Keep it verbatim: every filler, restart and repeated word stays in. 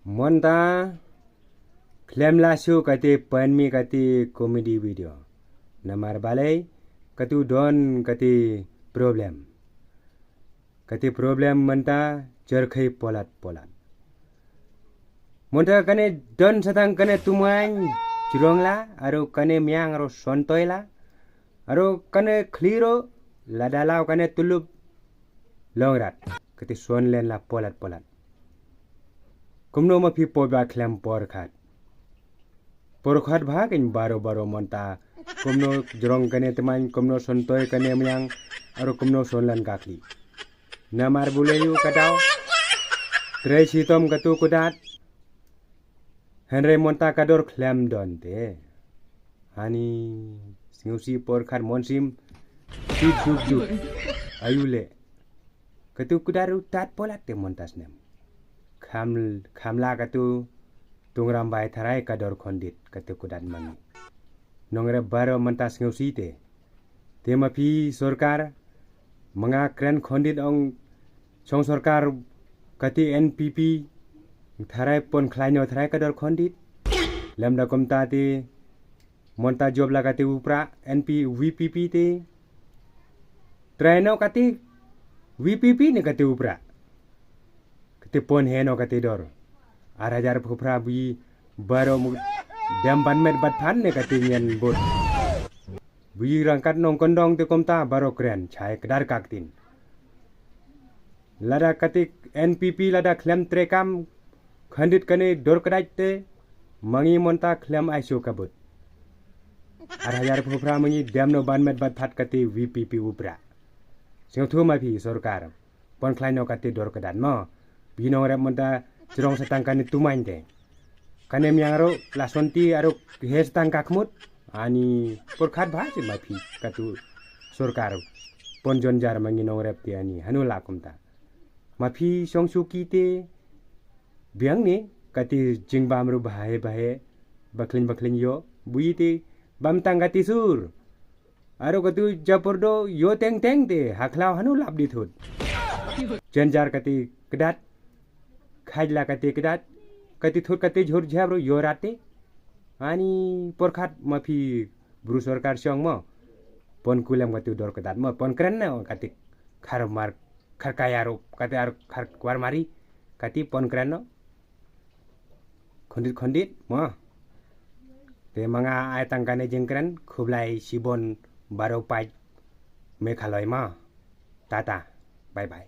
Mynta khlem la shu kati pynmih kati comedy video. Namar balei katu don kati problem. Kati problem mynta jyrkhei palat palat. Mynta kane don satang kane Tumaiñ jrong la, aru kane Miang aru Sontoi la, aru kane Khliro lada law kane Tulup Longrat. Kati Sonlen la palat palat. Kumno ma phi poi ba khlem por khat. Por khat bha kein baro baro mynta. Kumno jrong kane Tumaiñ, kumno Sontoi kane Miang, aru kumno Sonlen ka khlieh. Namar bulei u ka daw. Trei shitom katu kudat. Hynrei mynta ka dor khlem don te. Hani sngewsih por khat mon sim. Ti juk juk. Ayu le. Katu kudat u tat palat te mynta snem. Kham, kham la katu tungram bai tharai ka dor khondit katu kudat mangi. Nongrep baro mynta sngewsih te. Te ma phi sorkar, ma nga kren khondit ong song sorkar kati N P P, tharai pon khlaino tharai ka dor khondit. Lem da kumta te, mynta job la kati upra N P V P P te. Traino kati V P P ne kati upra. Kati pon heno kati dor. Ar hajar phra bui baro mu dem ban met bat phan ne kati nyen bot. Bui rangkat nong kondong te kumta baro kren chai kedar kaktin. Lada kati N P P lada khlem trekam khandit kane dor kedai te mangi mynta khlem aiso kabut. Ar hajar phra mangi dem no ban met bat phat kati V P P upra. Sngewthuh ma phi sorkar. Pon khlaino kati dor kedat mo. Phi nongrep mynta jrong satang kane Tumaiñ te. Kane Miang ro la Sonti aru he satang ka khmut. Ani por khat bha si ma phi katu sorkar. Pon jon jar mangi nongrep te ani hanu la kumta. Ma phi song suki te biang ne kati jingbam ru bahe bahe bakhlin bakhlin yo bui te bam tang kati sur. Aru katu japor do yo teng teng te hakhlaw hanu lap di thut. Jen jar kati kedat. Khaj la kati kedat. Kati thut kati jhur jhab ru yo rate. Ani por khat ma phi bru sorkar siong mo. Pon kulem kati dor kedat mo. Pon kren na kati khar mar khar kaya ru kati ar khar kwar mari. Kati pon kren no. Khondit khondit mo. Te ma nga ai tang kane jingkren khublai shibon baro paj Meghalaya mo. Tata. Bye bye.